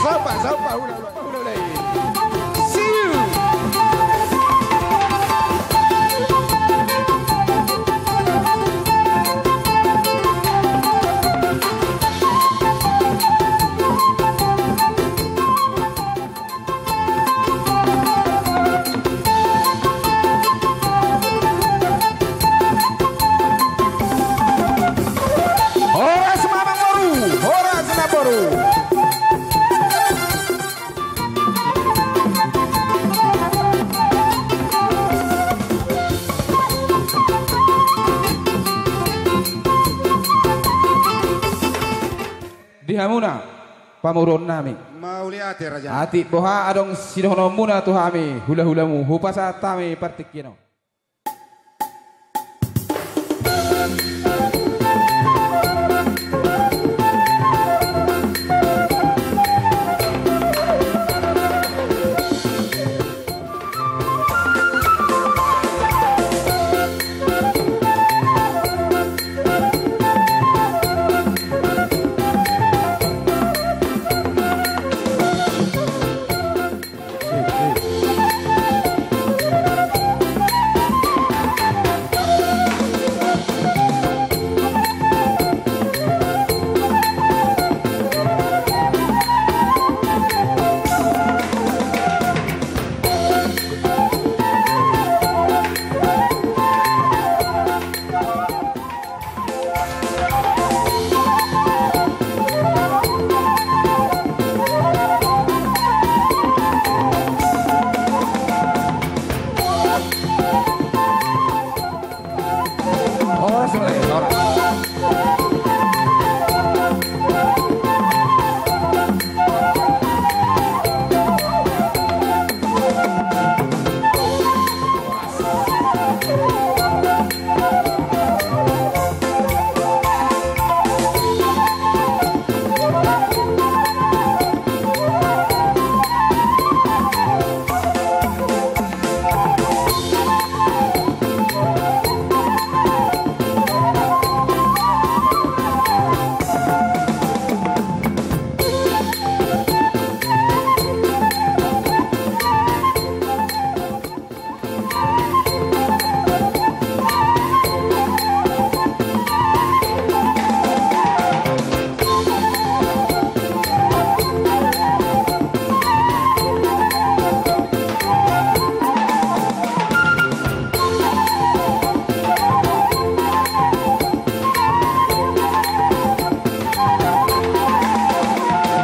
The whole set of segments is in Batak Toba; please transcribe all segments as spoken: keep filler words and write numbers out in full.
Sopa, sopa, hula, hula, hula, hula. See you. Horas ma amangboru, horas namboru. Di hamuna pamoruon nami. Mauliate raja. Atik boha adong sidohononmuna tu hami hula-hulamu, hupasahat hami partingkian on.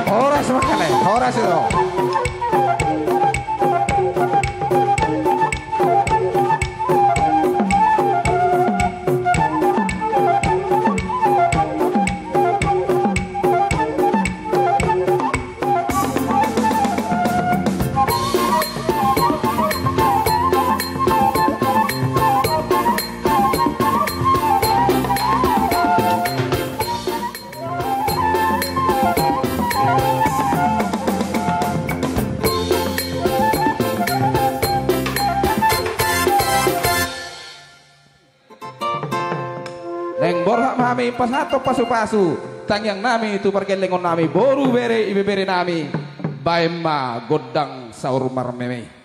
Horas ma kale, horas do. Naeng borhat ma hami pasahathon pasu-pasu tangiang nami tu pargellengon nami, boru, bere, ibebere nami, baen ma gondang saur marmeme.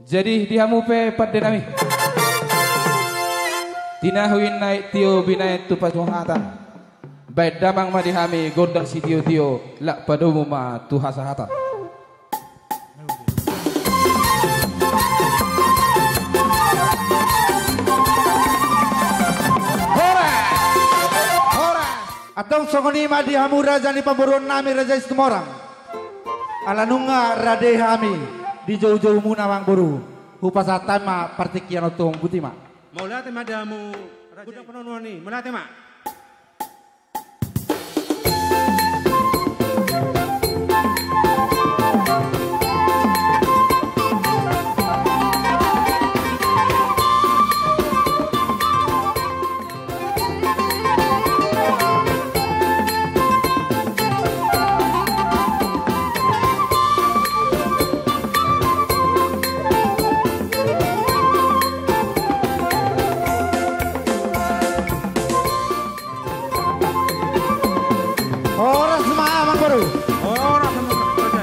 Jadi di hamu pe pande nami, tinahu in naik tio binaen tu pasuhatan. Baen damang ma di hami gondang sitio-tio, lak padomu ma tu hasahatan. Horas! Horas! Antong songon i ma di hamu raja ni pamoruon nami, Raja Situmorang. Ala nunga rade hami di joujoumuna amangboru, hupasahat hami ma partingkian on tu ho, boti ma. Mauliate ma di hamu raja i. Mauliate ma. Horas ma amangboru. Horas ma amangboru.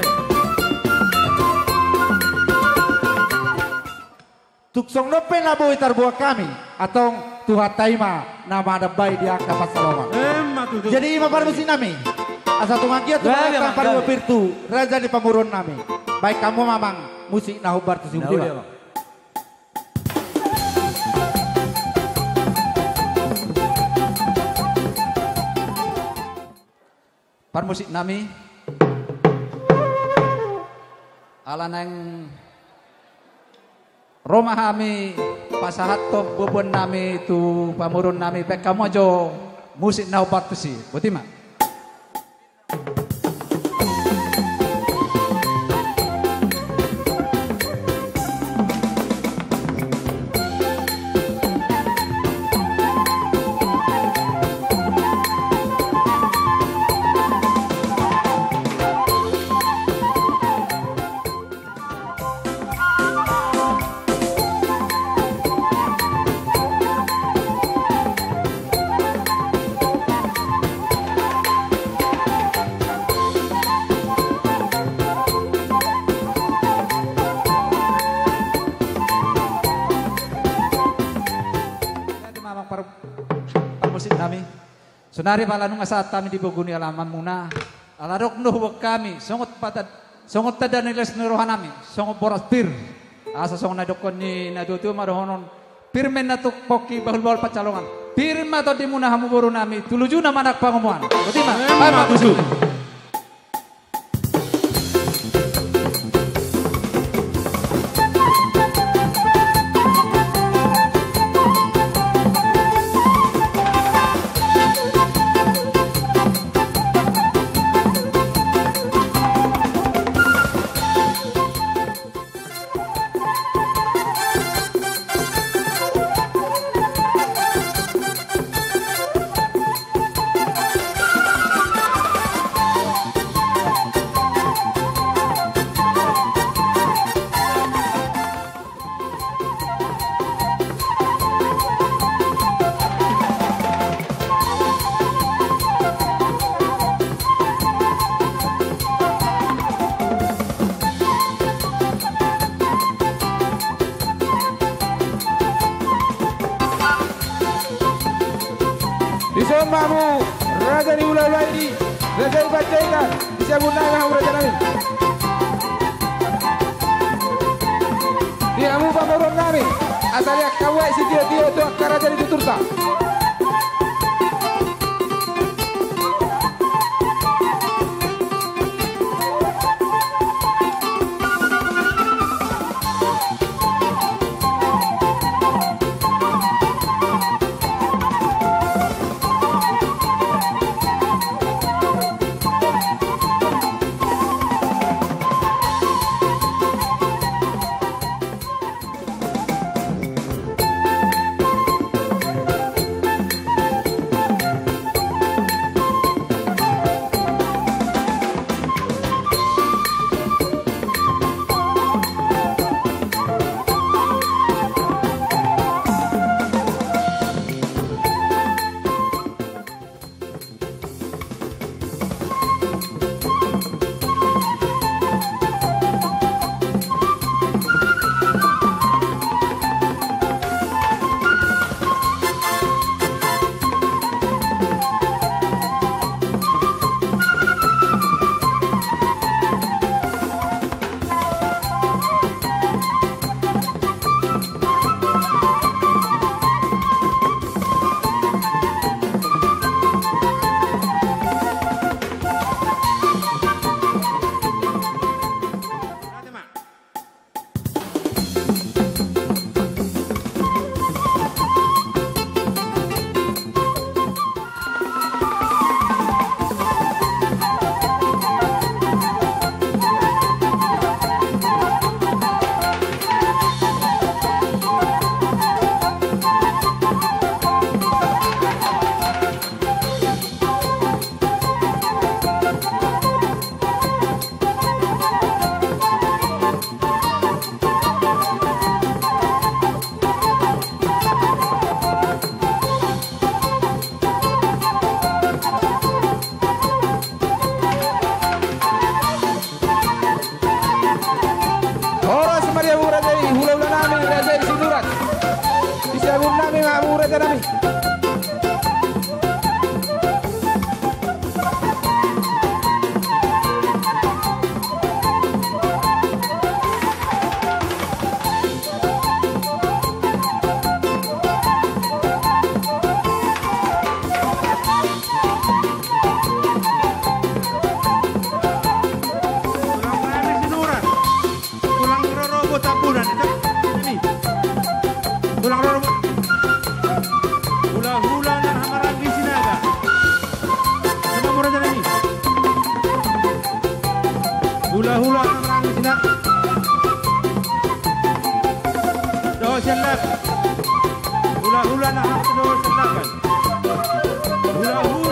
Tung songon on pe na boi tarboan hami, antong Tuhanta i ma na manambai di angka pansalongan. Emma tutu. Jadi i ma parmusik nami. Asa tung anggiat tu, ya, ya, pangkataion, ya, pir tu raja ni pamoruon nami. Baen hamu ma amang musik na hombar tusi. Boti ma. Parmusik nami, ala naeng ro ma hami pasahathon boaboan nami tu pamoruon nami, baen hamu ma jo musik na hombar tusi. Boti ma. Par-, parmusik nami. Sonari pala nunga sahat hami di pogu ni alamanmuna, ala dok do huboan hami songon pata-, songon tanda ni las ni roha nami, songon boras pir. Asa songon na didokkon ni na tuatua ma dohonon: Pir ma inna tu pongki, bahulbahul pansalongan. Pir ma tondimuna hamu boru nami, tu lujuna manang pangomoan. Boti ma. Emma tutu. Dison ma hamu raja ni hulahula i, raja i Panjaitan, di siamun nai ma hamu raja nami. Di hamu pamoruon nami, asa lean hamu aek sitiotio tu angka raja ni tuturta. Tulang rorobot Tambunan, ini. Tulang rorobot. Hulahula na maranggi Sinaga. Sama murah jalan ini. Hulahula na maranggi Sinaga. Dohot Siallagan. Hulahula na maranggi Siallagan. Hulahula.